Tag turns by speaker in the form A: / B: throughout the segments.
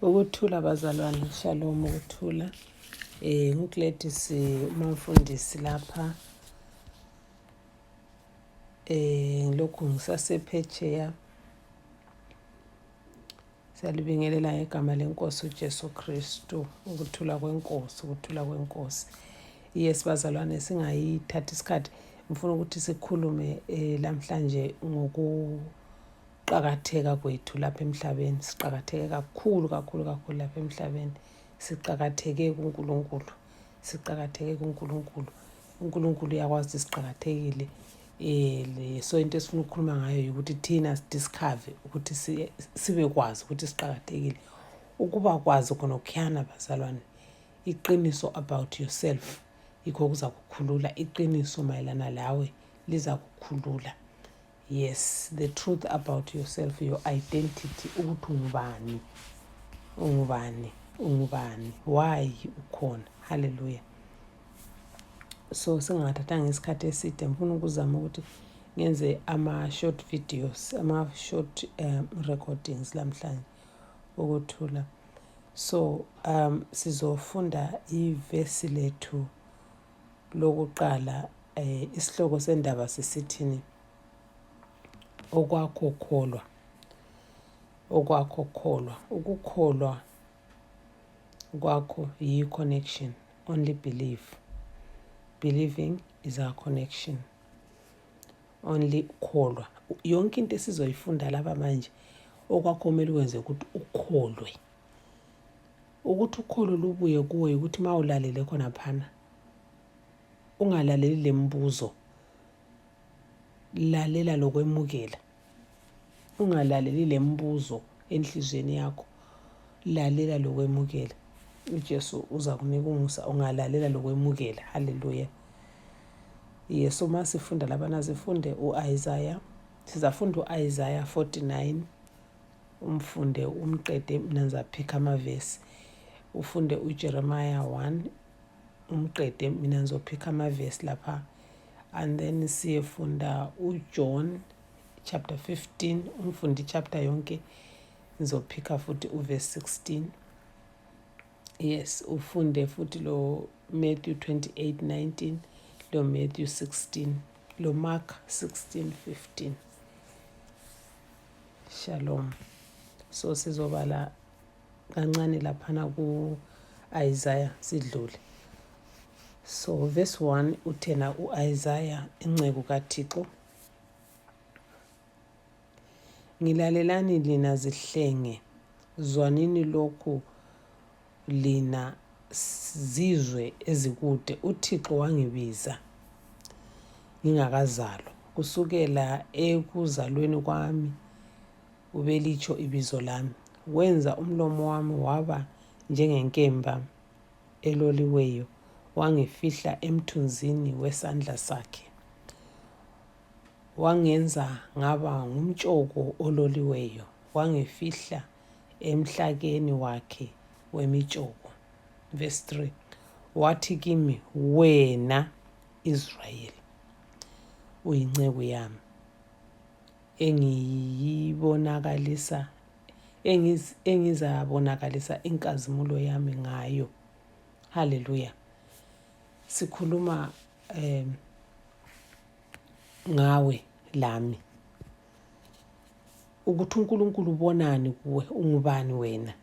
A: Ukuthula bazalwane, shalom ukuthula. NguGladys umamfundisi lapha. Ngilokhu ngisasephetsheya. Siyalibingelela ngegama lenkosi uJesu Kristu, ukuthula kwenkosi, ukuthula kwenkosi. Yes bazalwane, singayithatha isikhathi. Ngifuna ukuthi sikhulume lamhlanje ngoku Qakatheka kwethu lapha emhlabeni, siqakatheke kakhulu kakhulu kakhulu lapha emhlabeni. Siqakatheke kuNkulunkulu, siqakatheke kuNkulunkulu. UNkulunkulu uyakwazi siqakathekile. So into esifuna ukukhuluma ngayo ukuthi thina sidiscover ukuthi sibe kwazi ukuthi siqakathekile. Ukuba kwazi khonokhuyana bazalwane, iqiniso about yourself yikho kuza kukhulula, iqiniso mayelana lawe liza kukhulula. Yes, the truth about yourself, your identity, ukuthi ungubani, ungubani, ungubani, why ukhona. Hallelujah. So singathathanga isikhathi eside, ngifuna ukuzama ukuthi ngenze ama-short videos, ama-short recordings lamhlanje ukuthula. So sizofunda ivesi lethu lokuqala. Isihloko sendaba sisithini? Okwakho kholwa, okwakho kholwa. Ukukholwa kwakho yi-connection. Only believe. Believing is our connection. Only kholwa. Yonke into esizoyifunda lapha manje, okwakho kumele ukwenze ukuthi ukholwe. Ukuthi ukholo lubuye kuwe ukuthi uma ulalele khona phana, ungalaleli le mibuzo, lalela lokwemukela. Ungalaleli le mibuzo enhliziyweni yakho, lalela lokwemukela. UJesu uza kunika umusa, ungalalela lokwemukela. Haleluya. Yesu, uma sifunda labana sifunde u-Isaya, sizafunda u-Isaya 49, umfunde umqede, mina ngizaphikha amavesi. Ufunde uJeremiah 1 umqede, mina ngizophikha amavesi lapha. And then siyefunda uJohn chapter 15, umfunde ichapter yonke, ngizophikha futhi uverse 16. Yes, ufunde futhi lo Matthew 28:19, lo Matthew 16, lo Mark 16:15. Shalom. So sizobala kancane laphana ku-Isaiah sidlule. So verse 1 uthena u-Isaiah inceku kaThixo, ngilalelani lina zihlenge, zwanini lokhu lina zizwe ezikude. UThixo wangibiza ngingakazalwa, kusukela ekuzalweni kwami ubelitsho ibizo lami. Wenza umlomo wami waba njengenkemba eloliweyo, wangifihla emthunzini wesandla sakhe. Wangenza ngaba ngumtshoko ololiweyo, wangifihla emhlakeni wakhe wemitshoko. Verse 3, wathi kimi, wena Israyeli uyinceku yami engiyibonakalisa engizabonakalisa inkazimulo yami ngayo. Haleluya. Sikhuluma ngawe lami ukuthi uNkulunkulu ubonani kuwe, ungubani wena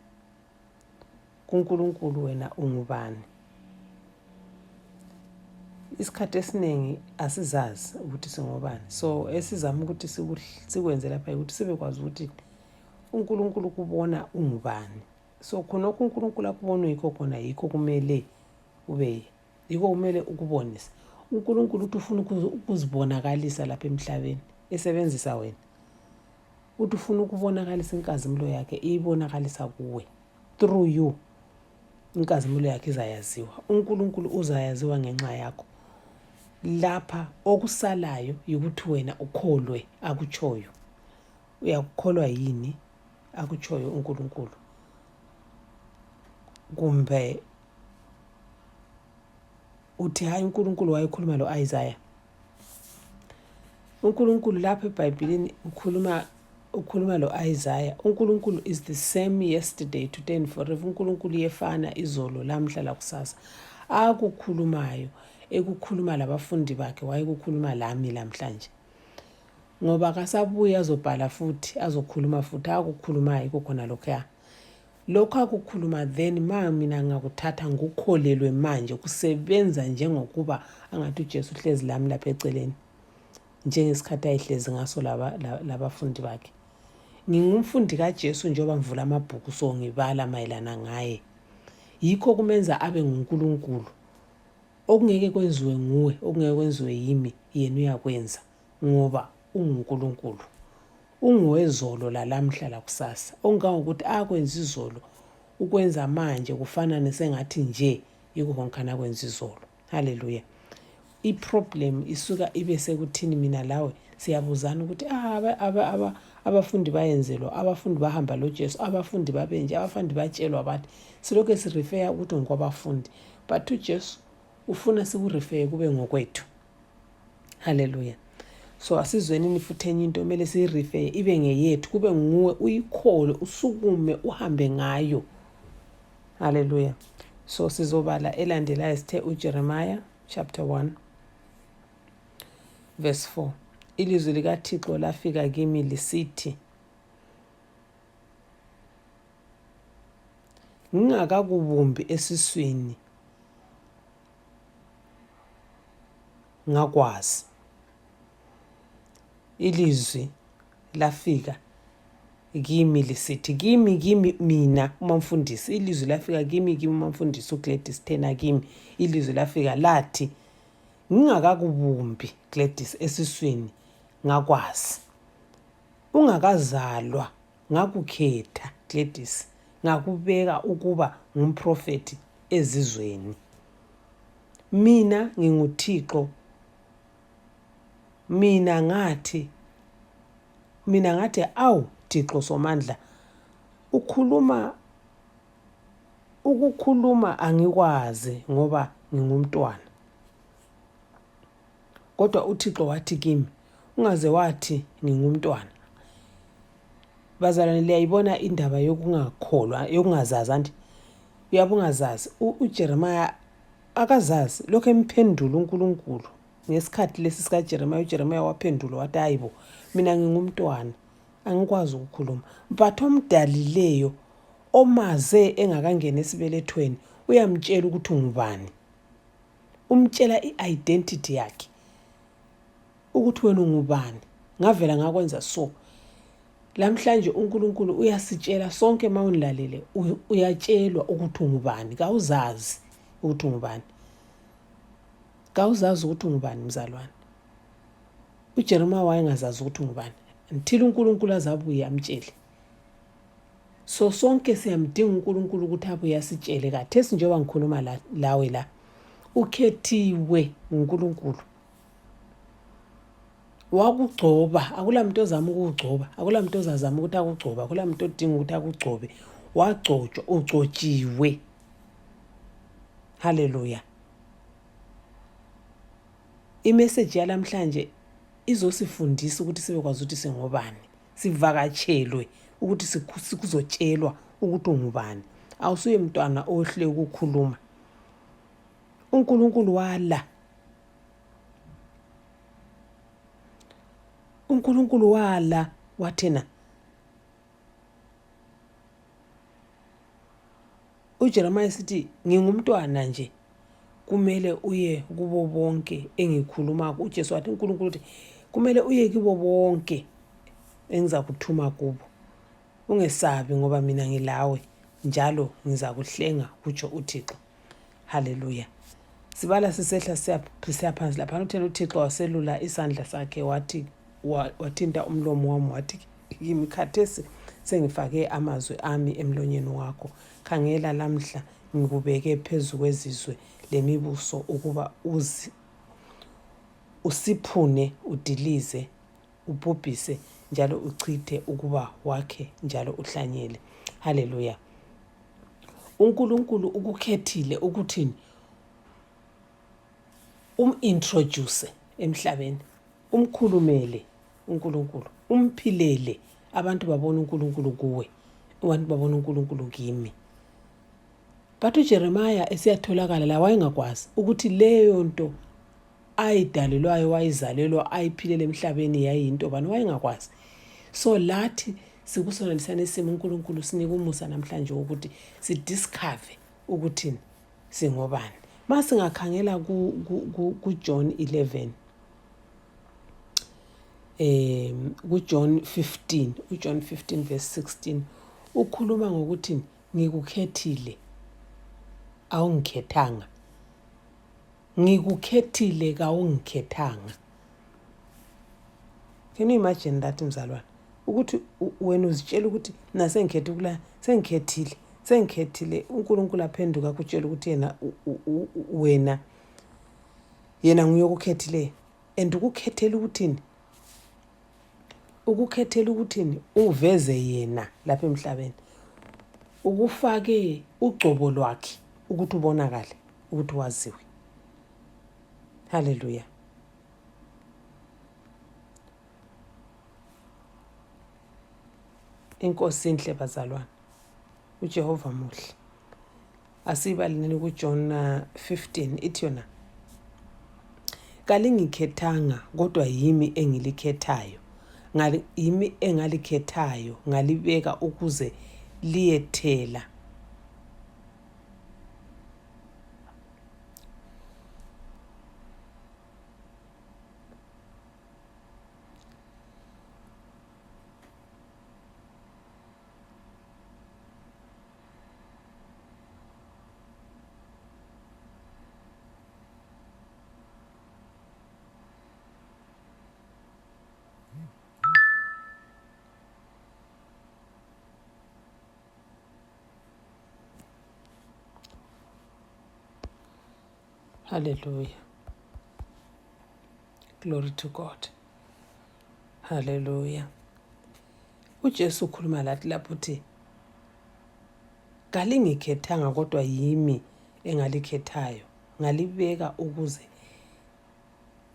A: kuNkulunkulu, wena ungubani. Isikhathi esiningi asizazi ukuthi singobani, so esizama ukuthi sikwenze lapha ukuthi sibekwazi ukuthi uNkulunkulu kubona ungubani. So khonokho uNkulunkulu akubona uyikho khona, yikho kumele ube, yikho kumele ukubonise. uNkulunkulu uthi ufuna ukuzibonakalisa lapha emhlabeni esebenzisa wena. Uthi ufuna ukubonakalisa inkazimulo yakhe, iyibonakalisa kuwe through you. Inkazimulo yakhe izayaziwa, uNkulunkulu uzayaziwa ngenxa yakho. Lapha okusalayo yikuthi wena ukholwe akutshoyo. Uyakukholwa yini akutshoyo uNkulunkulu? Kumbe uthi hayi, uNkulunkulu wayekhuluma lo-Isaya. uNkulunkulu lapha eBhayibhelini ukhuluma ukhuluma lo-Isaya. UNkulunkulu is the same yesterday, today and forever. UNkulunkulu uyefana izolo, lamhla lakusasa. Akukhulumayo ekukhuluma labafundi bakhe wayekukhuluma lami lamhlanje. Ngoba akasabuyi azobhala futhi azokhuluma futhi akukhulumayo yikho khona lokhuya. Lokho akukhuluma then ma mina ngakuthatha ngikukholelwe manje kusebenza njengokuba angathi uJesu uhlezi lami lapha eceleni. Njengesikhathi ayehlezi ngaso labafundi bakhe. Ngingumfundi kaJesu njengoba ngivula amabhuku so ngibala mayelana ngaye. Yikho kumenza abe nguNkulunkulu. Okungeke kwenziwe nguwe, okungeke kwenziwe yimi, yena uyakwenza ngoba unguNkulunkulu. Ungowezolo lalamhla lakusasa. Okungangokuthi akwenza izolo ukwenza manje kufana nesengathi nje yikho konkhana akwenza izolo. Haleluya. I-problem isuka ibe sekuthini mina lawe siyabuzana ukuthi ah, abafundi bayenzelwa, abafundi bahamba loJesu, abafundi babenje, abafundi batshelwa bathi silokhu sirifeya ukuthi ngokwabafundi but uJesu ufuna sikurifeye kube ngokwethu. Haleluya. So asizwenini futhi enye into kumele siyirifeye ibe ngeyethu, kube nguwe uyikholwe, usukume uhambe ngayo. Haleluya. So sizobala elandelayo sithe uJeremiah chapter 1 verse 4. Ilizwi likaThixo lafika kimi lisithi, ngingakakubumbi esiswini ngakwazi. Ilizwi lafika kimi lisithi kimi kimi mina umamfundisi ilizwi lafika kimi kimi umamfundisi uGladys Tena kimi ilizwi lafika lathi ngingakakubumbi Gladys esiswini ngakwazi ungakazalwa ngakukhetha Gladys ngakubeka ukuba ngumprofethi ezizweni mina nginguThixo mina ngathi Mina ngathi, Awu, Thixo Somandla, ukhuluma ukukhuluma angikwazi ngoba ngingumntwana. Kodwa uThixo wathi kimi, ungaze wathi ngingumntwana. Bazalwane liyayibona indaba yokungakholwa, yokungazazi anti. Uyabe ungazazi. UJeremiah akazazi, lokhu emphendula uNkulunkulu. Ngesikhathi lesi sikaJeremiya, uJeremiya waphendula wathi, hayi bo, mina ngingumntwana, angikwazi ukukhuluma. But omdalileyo, omaze engakangeni esibelethweni, uyamtshela ukuthi ungubani. Umtshela i-identity yakhe, ukuthi wena ungubani. Ngavela ngakwenza so. Lamhlanje uNkulunkulu uyasitshela sonke uma unilalele, uyatshelwa ukuthi ungubani, kawuzazi ukuthi ungubani. Kawuzazi ukuthi ungubani mzalwane. UJeremiah wayengazazi ukuthi ungubani until uNkulunkulu azabuye amtshele. So sonke siyamdinga uNkulunkulu ukuthi abuye asitshele kathesi njengoba ngikhuluma la, lawe la. Ukhethiwe nguNkulunkulu. Wakugcoba, akula muntu ozama ukugcoba, akula muntu ozazama ukuthi akugcoba, akula muntu odinga ukuthi akugcobe. Wagcotshwa, ugcotshiwe. Haleluya. Imeseji yalamhlanje izosifundisa ukuthi sibekwazi ukuthi singobani, sivakatshelwe ukuthi sikuzotshelwa ukuthi ungubani. Awusuye mntwana ohle ukukhuluma. uNkulunkulu wala. uNkulunkulu wala wathina UJeremiya esithi, Ngingumntwana nje, kumele uye kubo bonke engikhuluma. UJesu wathi, uNkulunkulu uthi, kumele uye kibo bonke engizakuthuma kubo. Ungesabi ngoba mina ngilawe njalo ngizakuhlenga, kutsho uThixo. Haleluya. Sibala sisehla siya phansi laphana uthena uThixo waselula isandla sakhe wathi wathinta umlomo wami wathi kimi khathesi sengifake amazwi ami emlonyeni wakho khangela lamhla ngikubeke phezu kwezizwe lemibuso ukuba uzi usiphune udilize ubhubhise njalo uchithe ukuba wakhe njalo uhlanyele haleluya uNkulunkulu ukukhethile ukuthini umintroduce emhlabeni umkhulumele uNkulunkulu umphilele Abantu babona uNkulunkulu kuwe, abantu babona uNkulunkulu kimi. But uJeremiah esiyatholakala la wayengakwazi ukuthi leyo nto ayidalelwayo wayizalelwa ayiphilele emhlabeni yayinto bani wayengakwazi. So lathi sikusona lesiyana isimo uNkulunkulu sinika umusa namhlanje wokuthi sidiscover ukuthi singobani. Masingakhangela ku John 11 kuJohn 15, uJohn 15 verse 16 ukhuluma ngokuthi ngikukhethile awungikhethanga, ngikukhethile kawungikhethanga. Can you imagine that mzalwane, ukuthi wena uzitshela ukuthi mina sengikhethe ukula, sengikhethile, sengikhethile, uNkulunkulu aphenduka akutshela ukuthi yena wena yena nguye okukhethileyo. And ukukhethela ukuthini? Ukukhethela ukuthini? Uveze yena lapha emhlabeni, ukufake ugcobo lwakhe ukuthi ubonakale, ukuthi waziwe. Haleluya. Inkosi inhle bazalwane, uJehova muhle. Asiyibaleneni kuJohn 15 ithi yona kalingikhethanga kodwa yimi engilikhethayo, yimi engalikhethayo ngalibeka ukuze liyethela. Hallelujah. Glory to God. Hallelujah. UJesu ukhuluma lathi lapho uthi kalingikhethanga kodwa yimi engalikhethayo ngalibeka ukuze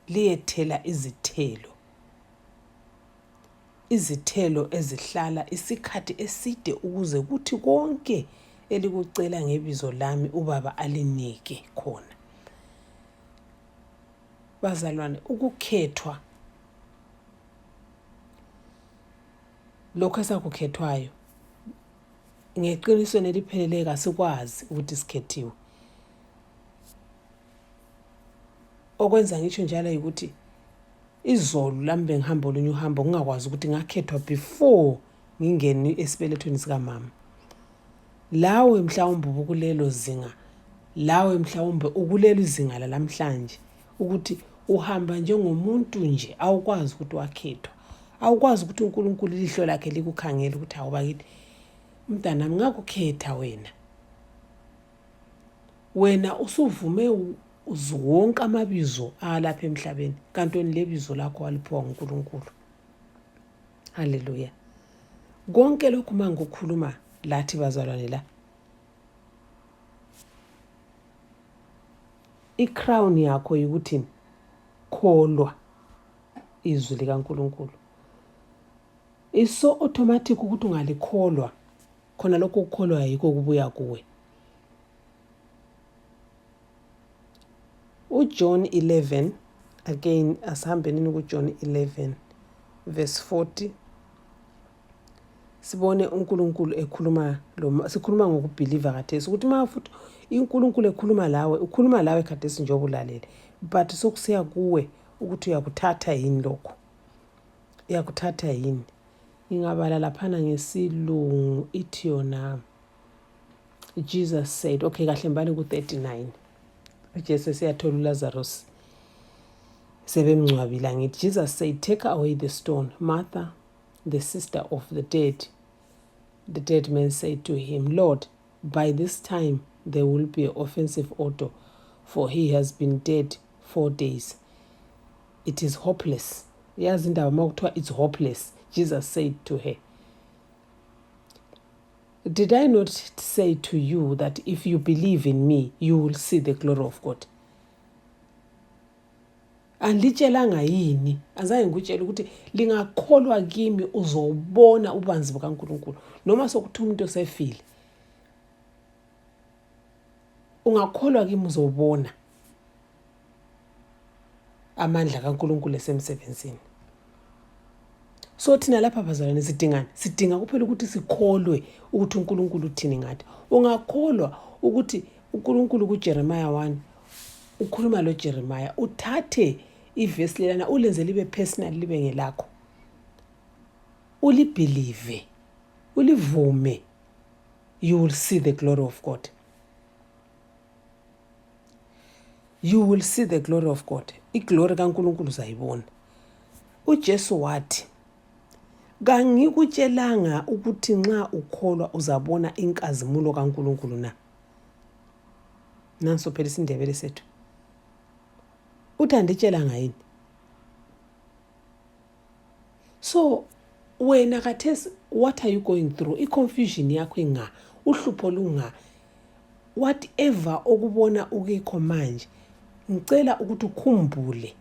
A: liyethela izithelo, izithelo ezihlala isikhathi eside ukuze kuthi konke elikucela ngebizo lami uBaba alinike khona. Bazalwane, ukukhethwa lokho esakukhethwayo ngeqinisweni elipheleleyo kasikwazi ukuthi sikhethiwe. Okwenza ngisho njalo yikuthi izolo lami bengihamba olunye uhambo ngingakwazi ukuthi ngakhethwa before ngingene esibelethweni sikamama. Lawe mhlawumbe ubukulelo zinga, lawe mhlawumbe ukulelo zinga lalamhlanje ukuthi uhamba njengomuntu nje awukwazi ukuthi wakhethwa, awukwazi ukuthi uNkulunkulu ilihlo lakhe likukhangele ukuthi hawu bakithi mntanami ngakukhetha wena. Wena usuvume wonke amabizo alapha emhlabeni kanti wena lebizo lakho waliphiwa nguNkulunkulu. Haleluya. Konke lokhu mangikukhuluma lathi bazalwane la, i-crown yakho yikuthi kholwa izwi likaNkulunkulu. It's so automatic ukuthi ungalikholwa, khona lokho ukukholwa yikho kubuya kuwe. UJohn 11 again, asihambenini kuJohn 11 verse 40 sibone uNkulunkulu ekhuluma lo, sikhuluma ngokubhiliva khathesi ukuthi uma futhi uNkulunkulu ekhuluma lawe, ukhuluma lawe khathesi njengoba ulalele, but sokusiya kuwe ukuthi uyakuthatha yini lokho, uyakuthatha yini. Ngingabala laphana ngesilungu ithi yona Jesus said, okay kahle mbali ku-39 uJesu esiyathola uLazarus sebemngcwabile angithi Jesus said take away the stone. Martha, the sister of the dead man said to him, Lord, by this time there will be an offensive odor, for he has been dead 4 days. It is hopeless. Yazi indaba uma kuthiwa it's hopeless. Jesus said to her, did I not say to you that if you believe in me, you will see the glory of God? Angilitshelanga yini? Azange ngikutshele ukuthi lingakholwa kimi uzobona ububanzi bukaNkulunkulu. Noma sokuthi umuntu osefile. Ungakholwa kimi uzobona amandla kaNkulunkulu esemsebenzini. So thina lapha bazalwane sidingani? Sidinga kuphela ukuthi sikholwe ukuthi uNkulunkulu uthini ngathi. Ungakholwa ukuthi uNkulunkulu kuJeremiah 1 ukhuluma lo Jeremiah, uthathe ivesi lelana ulenze libe personal libe ngelakho. Ulibelieve, ulivume, you will see the glory of God. You will see the glory of God. Iglory kaNkulunkulu uzayibona. UJesu wathi, Kangikutshelanga ukuthi nxa ukholwa uzabona inkazimulo kaNkulunkulu na? Nanso phela isiNdebele sethu. Uthi anditshelanga yini? So wena khathesi what are you going through? I-confusion yakho inga, uhlupho lunga, whatever okubona ukikho manje, ngicela ukuthi ukhumbule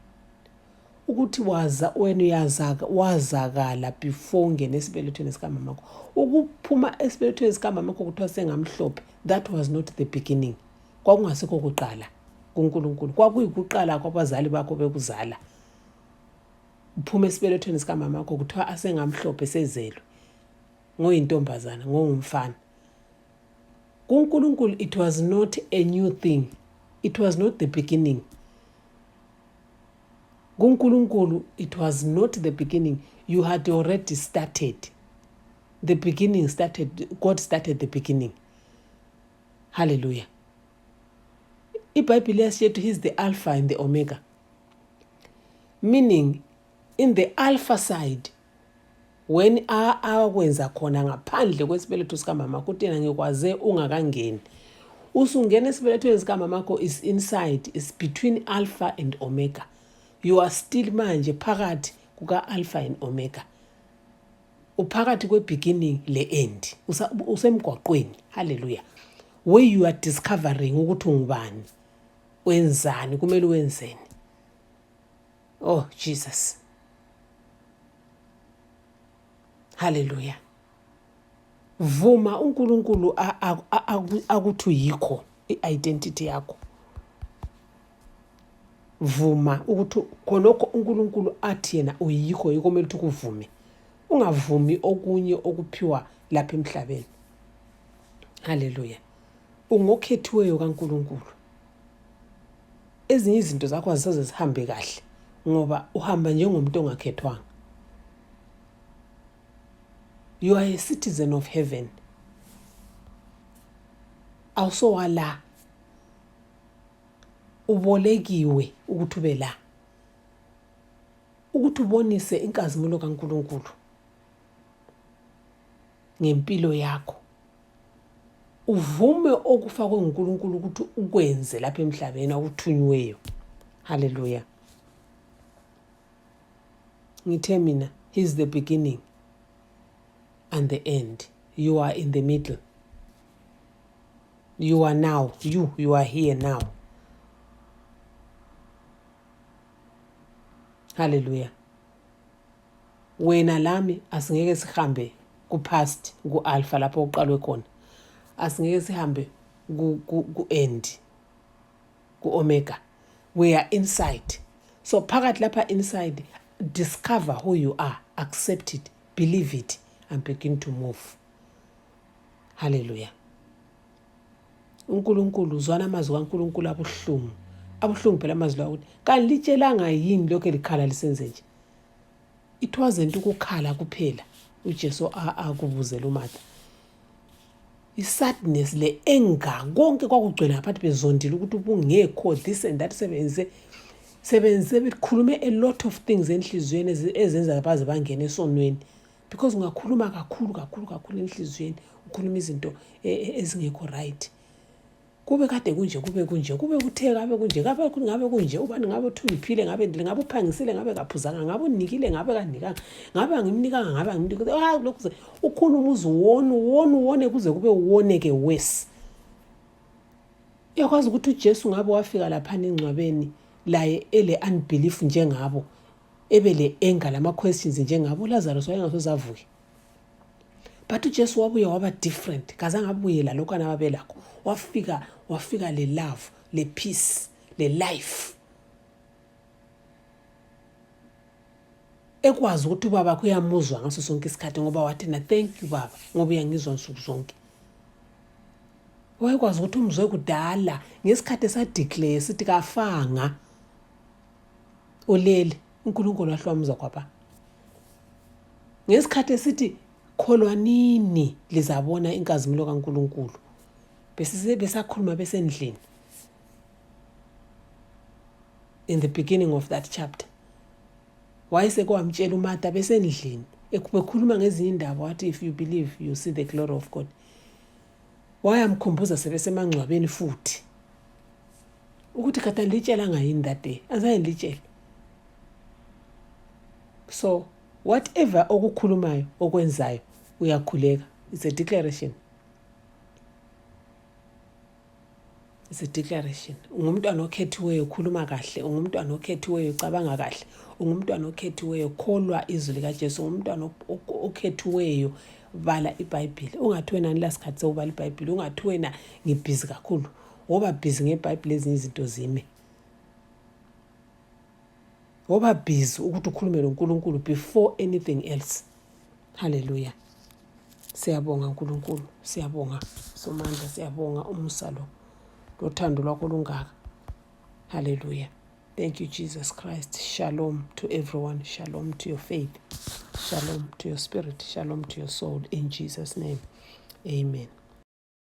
A: ukuthi waza wena uyazaka wazakala before ungene esibelethweni sikamamakho. Ukuphuma esibelethweni sikamamakho kuthiwa sengamhlophe, that was not the beginning. Kwakungasikho kuqala kuNkulunkulu, kwakuyikuqala kwabazali bakho bekuzala. Uphuma esibelethweni sikamamakho kuthiwa asengamhlophe sezelwe ngoyintombazana ngongumfana. KuNkulunkulu it was not a new thing, it was not the beginning. KuNkulunkulu it was not the beginning, you had already started. The beginning started, God started the beginning. Hallelujah. IBhayibheli liyasitshela he is the Alpha and the Omega. Meaning in the alpha side when akwenza khona ngaphandle kwesibeletho sikamama kuthi yena ngikwaze ungakangeni usungena esibelethweni sikamamakho is inside is between alpha and omega you are still manje phakathi kuka-alpha and omega uphakathi kwe-beginning le-end usemgwaqweni haleluya where you are discovering ukuthi ungubani wenzani kumele wenzeni oh Jesus haleluya vuma uNkulunkulu akuthi uyikho i-identity yakho vuma ukuthi khonokho uNkulunkulu athi yena uyikho yikho kumele ukuthi ukuvume ungavumi okunye okuphiwa lapha emhlabeni haleluya ungokhethiweyo kaNkulunkulu ezinye izinto zakho azisoze zihambe kahle ngoba uhamba njengomuntu ongakhethwanga you are a citizen of heaven awusowala ubolekiwe ukuthi ube la ukuthi ubonise inkazimulo kaNkuluNkulu ngempilo yakho uvume okufakwe nguNkulunkulu ukuthi ukwenze lapha emhlabeni okuthunyiweyo haleluya ngithe mina he's the beginning and the end you are in the middle you are now you you are here now haleluya Wena lami asingeke sihambe ku-past ku-alpha lapho kuqalwe khona asingeke sihambe ku-end ku-omega we are inside so phakathi lapha inside discover who you are accept it believe it and begin to move haleluya uNkulunkulu zwana amazwi kaNkulunkulu abuhlungu abuhlungu phela amazwi lawo ukuthi kanilitshelanga yini lokho elikhala lisenze nje it wasn't ukukhala kuphela uJesu akubuzela uMartha i-sadness le anger konke kwakugcwele ngaphathi bezondile ukuthi ubungekho this and that sebenze sebenze bekhulume a lot of things enhliziyweni ezenza baze bangene esonweni because ungakhuluma kakhulu kakhulu kakhulu enhliziyweni ukhuluma izinto e, e, ezingekho right kube kade kunje kube kunje kube kuthe kabe kunje kabe ngabe kunje ubani ngabe uthi ungiphile ngabe ndile ngabe uphangisile ngabe kaphuzanga ngabe unikile ngabe kanikanga ngabe angimnikanga ngabe angimnikile ah lokhu ukhuluma uze uwone uwone uwone kuze kube uwoneke worse uyakwazi ukuthi uJesu ngabe wafika laphana engcwabeni laye ele unbelief njengabo ebe le anger lama questions njengabo uLazarus wayengasoze avuke but uJesu wabuye waba different kazange abuye lalokhu anababelakho wafika wafika le love le peace le life ekwazi ukuthi ubaba kuyamuzwa ngaso sonke isikhathi ngoba wathi na thank you baba ngoba uyangizwa nsuku zonke wayekwazi ukuthi umzwe kudala ngesikhathi esadeclare sithi kafanga ulele uNkulunkulu wahle wamuzwa kwaba ngesikhathi esithi kholwanini lizabona inkazimulo kaNkulunkulu bese besakhuluma besendlini in the beginning of that chapter wayesekwamtshela uMartha besendlini bekhuluma ngezinye indaba wathi if you believe you see the glory of God wayamkhumbuza sebesemangcwabeni futhi ukuthi kade andilitshelanga yini that day azange ndilitshele so whatever okukhulumayo okwenzayo uyakhuleka it's a declaration it's a declaration ungumntwana okhethiweyo ukhuluma kahle ungumntwana okhethiweyo ucabanga kahle ungumntwana okhethiweyo kholwa izwi likaJesu ungumntwana okhethiweyo bala iBhayibheli ungathi wena anilasikhathi sokubala iBhayibheli ungathi wena ngibhizi kakhulu woba bhizi ngeBhayibheli ezinye izinto zime woba busy ukuthi ukhulume noNkulunkulu before anything else haleluya siyabonga uNkulunkulu siyabonga somandla siyabonga umusa lo lothando lwakho lungaka haleluya thank you jesus christ shalom to everyone shalom to your faith shalom to your spirit shalom to your soul in jesus name amen.